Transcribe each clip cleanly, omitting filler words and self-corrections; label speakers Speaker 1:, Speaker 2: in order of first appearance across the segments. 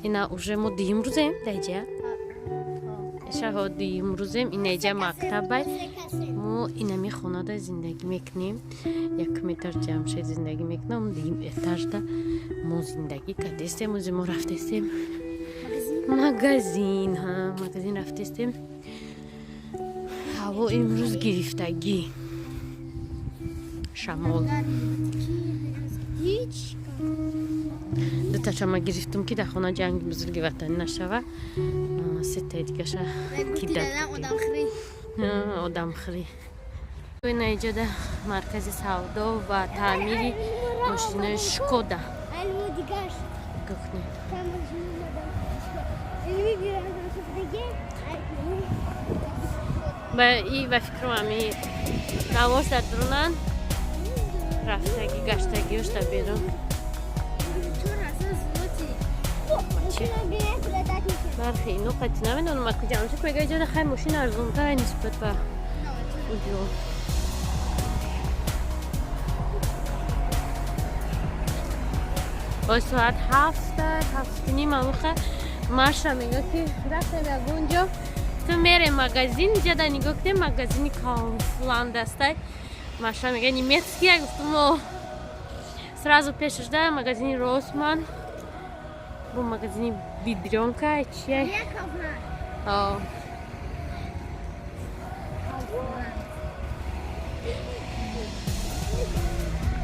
Speaker 1: Ина уже мо дуюм рӯзем даиҷа. Шаҳо дуюм рӯзем, инаиҷа мактабай. Мо инами хонада зиндагӣ мекунем. Якум этаж Ҷамшед зиндагӣ мекунам, дуюм этажда мо зиндагӣ кардестем. Ози мо рафтестем магазин, ҳа, магазин рафтестем. Ҳаво имрӯз гирифтагӣ, шамол. Дуташама гирифтум, ки дар хона ҷанги бузурги ватанӣ нашава. Сетаи дигаша одамхӯрӣ. Инаиҷода маркази савдо ва таъмири мошинои Шкода. Гухнед. Ба и ба фикрам, ами навош дар дурунан рафтагӣ, гаштагиёш дар берун. Нархи ино қати намедонам, аку Ҷамшед мега, иҷода хай мошин арзонтар нисбат ба уҷо. Ой, соат 7, 7:30 амуха. Маша мега, ки рафтем ягон ҷо, ту мерем магазин. Иҷада нигоҳ кунем, магазини Кауфланд астай. Маша мега, немецкий. Я гуфтум, сразу пешашда магазини Росман, бо магазини Бедрёнка чия. О.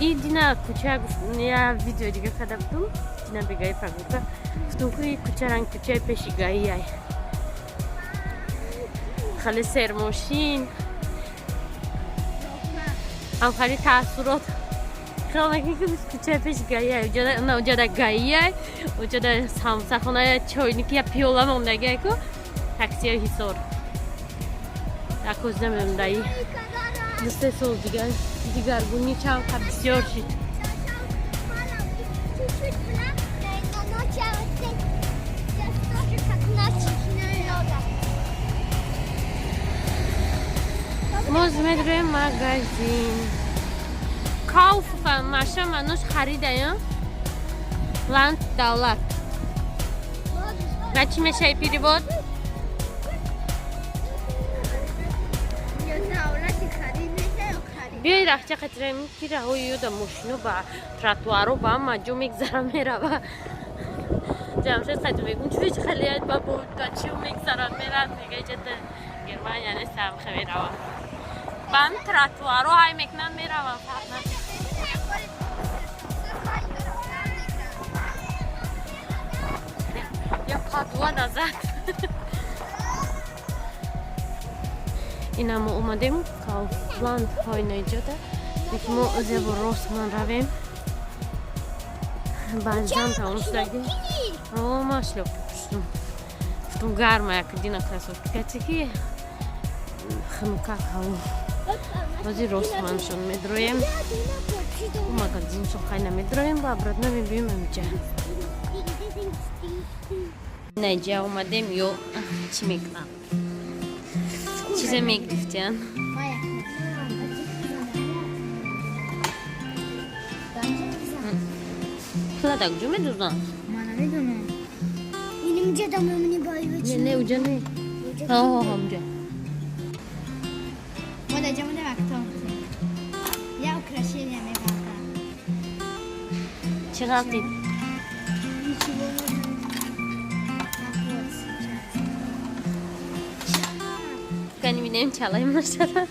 Speaker 1: И дина кӯча, я видео дига карда будум, дина бегаи прогулка, гуфтум, ки кӯча ранг кӯчаи пеши гаияй, хеле сермошин, ҳам хеле таассурот, хиёл мекунӣ, ки кӯчаи пеши гаияй. Уҷада гаияй, уҷада самсахона, чойники, я пиёла мондагиай ку, таксияи Ҳисор. Акоз намедонам, даи 2-3 сол дигар дигаргунӣ чанд қа бисёр шид.
Speaker 2: Чуть-чуть на ночь, а вот сейчас тоже как ночь много.
Speaker 1: Моз медроем магазин Кауф. Маша манош харидая Land, давлат. На чӣ мешавӣ перевод?
Speaker 2: Ё давлати харид меша, ё харид.
Speaker 1: Биёй, рахча қатираем, ки раҳои ёда мошино ба тротуаро ба ҳама ҷо мегзара, мерава. Ҷамшед қати мегум, чӣ хеле ба бачиё мегзара, мерад. Мега, иҷата Германия нестам, хе мерава, ба ҳами тротуаро ҳай мекунанд, меравам, фарқ надорад. Я падуа назад. Ина мо омадем Кауфланд ҳойнаиҷода, лекин мо зебо Росман равем. Баъзан тамом шудаги. О, ма шлёпка пӯштум, гуфтум, гарма, як дина кроссовки кати, ки хунукак ҳаво. Ҳозир Росманшон медроем, магазиншон хай намедроем, ба обратно мебиём амиҷа. Наиҷа омадем, ё чӣ мекунам, чизе мегирифтиян.
Speaker 2: Моя.
Speaker 1: Пула дар куҷо медузанд?
Speaker 2: Ма намедонам. Инҷа дамамни
Speaker 1: Не, не, уҷа не, ҳо, ҳамҷа.
Speaker 2: Мо дар ҷа модем актор. Я украшения меғалтам.
Speaker 1: Чӣ ғалтид?
Speaker 2: Ничего. Так вот сейчас.
Speaker 1: Кани бинем чалаи машара.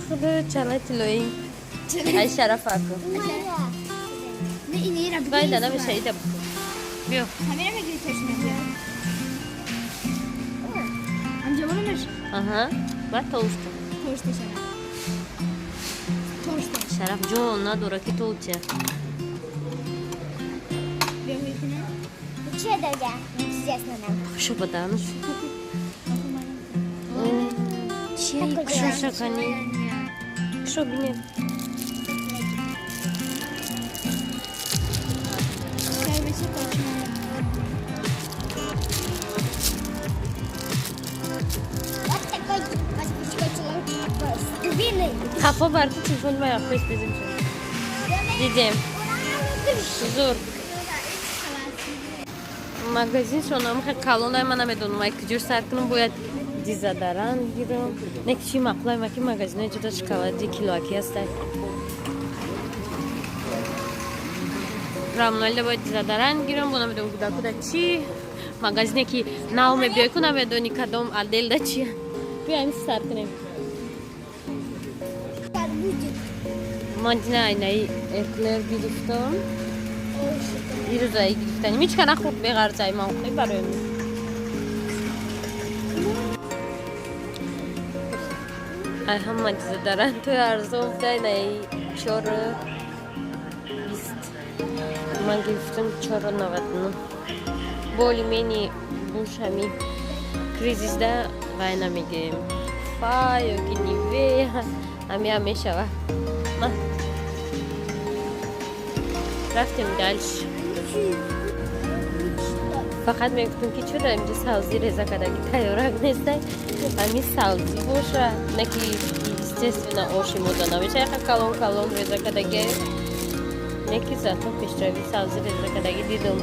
Speaker 1: Худо, чалаи тиллоӣ, ай шарафаку.
Speaker 2: Не, инира.
Speaker 1: Вай, намеша, ида биё.
Speaker 2: Ҳамира мегири, точно биё. Амҷа.
Speaker 1: Аҳа, баъд толсто.
Speaker 2: Толсто шава. Толсто.
Speaker 1: Шараф ҷон надора, ки толча.
Speaker 2: Биё мекунам. Че дада? Интересно нам.
Speaker 1: Шо баданаш чия, кушоша, кани кушо бинем.
Speaker 2: Сервиси точно. Вот такой
Speaker 1: Хафо барти телефон ма яхпеш безим. Дидем. Зур. Магазин шонам хе калонай, ман намедонам ай куҷо сар кунам, бояд дезодорант гирам. Не ки чи мақулай ма ки магазинои ҷуда шоколади килоаки ҳастай. Рамнолда бояд дезодорант гирам, бо намедонам куда куда чи. Магазине ки нав мебиёй ку намедони кадом отделда чи. Биёем сар кунем. Ман дина айнаи эклер гирифтам. Ирӯзаи гирифтани. Мичка нахӯрд беғарзаи ман хӯй барои ман. Ай ҳама дезодорантҳои арзон буда, инаи 4,20. Ман гирифтам 4,99. Боли мени буш ҳами кризисда вай намегирем. Фа ё ки Нивея ҳами ҳам мешава. Рафтем дальше. Фақат мегуфтам ки чӯ дар инҷо савзӣ реза кардаги тайёрак нестай. Ҳами савзӣ боша, на ки естественно оши мода намеша, яха калон калон реза кардаги. Не ки зато пешрави савзӣ реза кардаги дидум.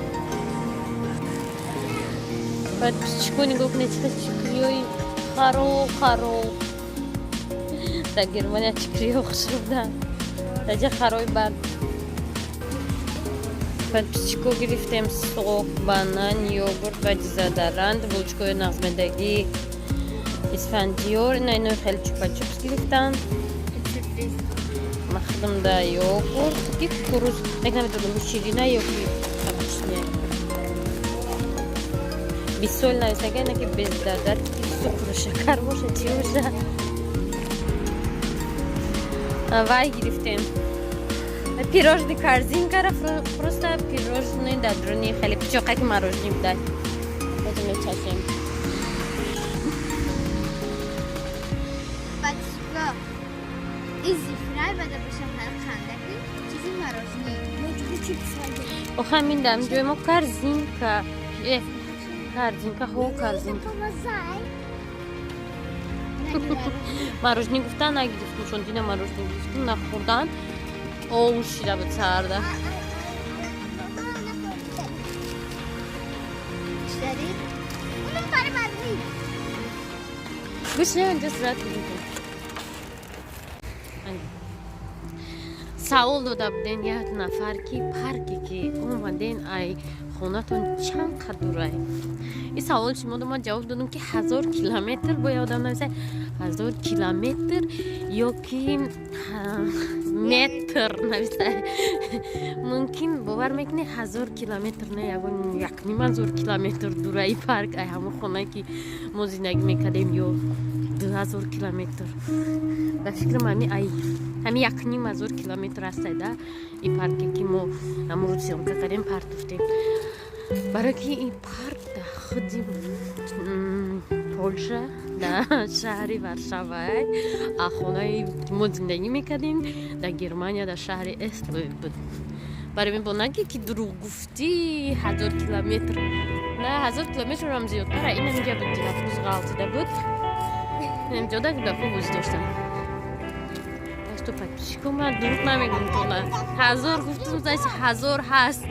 Speaker 1: Баъд чико нигоҳ кунед, чӣ чикриёи харо харо. Дар Германия чикриё хушро буданд. Дар ҷа харои бад. Подписчико гирифтем сок, банан, йогурт ва дезодорант, булочкаҳои нағзмедагӣ, исфандиёр, ина инои хеле чупа-чупс гирифтам. Ман худам да йогурт ки кукуруз, як намедонам ширина ё ки обычная. Бисол нависага, ина ки без додатки сукру шакар боша, чӣ боша. Вай гирифтем. Пирожный корзинкара, просто пирожный дар дуруни хеле пичоқаки мороженое будай. Ҳозир мечашем.
Speaker 2: Батюшка, из зифрай бада боша қандаки чизи мороженое.
Speaker 1: Охо ҳамин дар ҷои мо корзинка. Корзинка, ҳо корзинка. Мороженое гуфтан нагирифтем, чун дина мороженое гирифтем, нахӯрдан. Оу шида буд сарда. Гӯш инҷо сурат гирифтем. Савол дода буден як нафар ки парке ки омаден ай хонатон чанд қад дурай. Ин савол шумо ман ҷавоб додам ки 1000 километр бояд одам нависад, 1000 километр ё ки метр нависад. Мумкин бовар мекунӣ 1000 километр не, ягон 1,5 ҳазор километр дураи парк ай ҳамон хонае ки мо зиндагӣ мекардем ё 2000 километр. Ба фикрам ҳами ай ҳами 1,5 ҳазор километр ҳастай да ин парке ки мо ҳамон рӯз съёмка кардем партофтем. Барои ки ин парк дар худи Полша, дар шаҳри Варшавай, а хонаи мо зиндагӣ мекардем дар Германия, дар шаҳри Эстлой буд. Барои ман бо наги ки дурӯғ гуфтӣ 1000 километр. На, 1000 километрам зиёдтара. Ин ҳаминҷа буд, дилафрӯз ғалтида буд. Ҳаминҷода кӯдакҳо бозӣ доштанд. Так что подписчико ман дурӯғ намегӯм тона. 1000 гуфтум, значит 1000 ҳаст.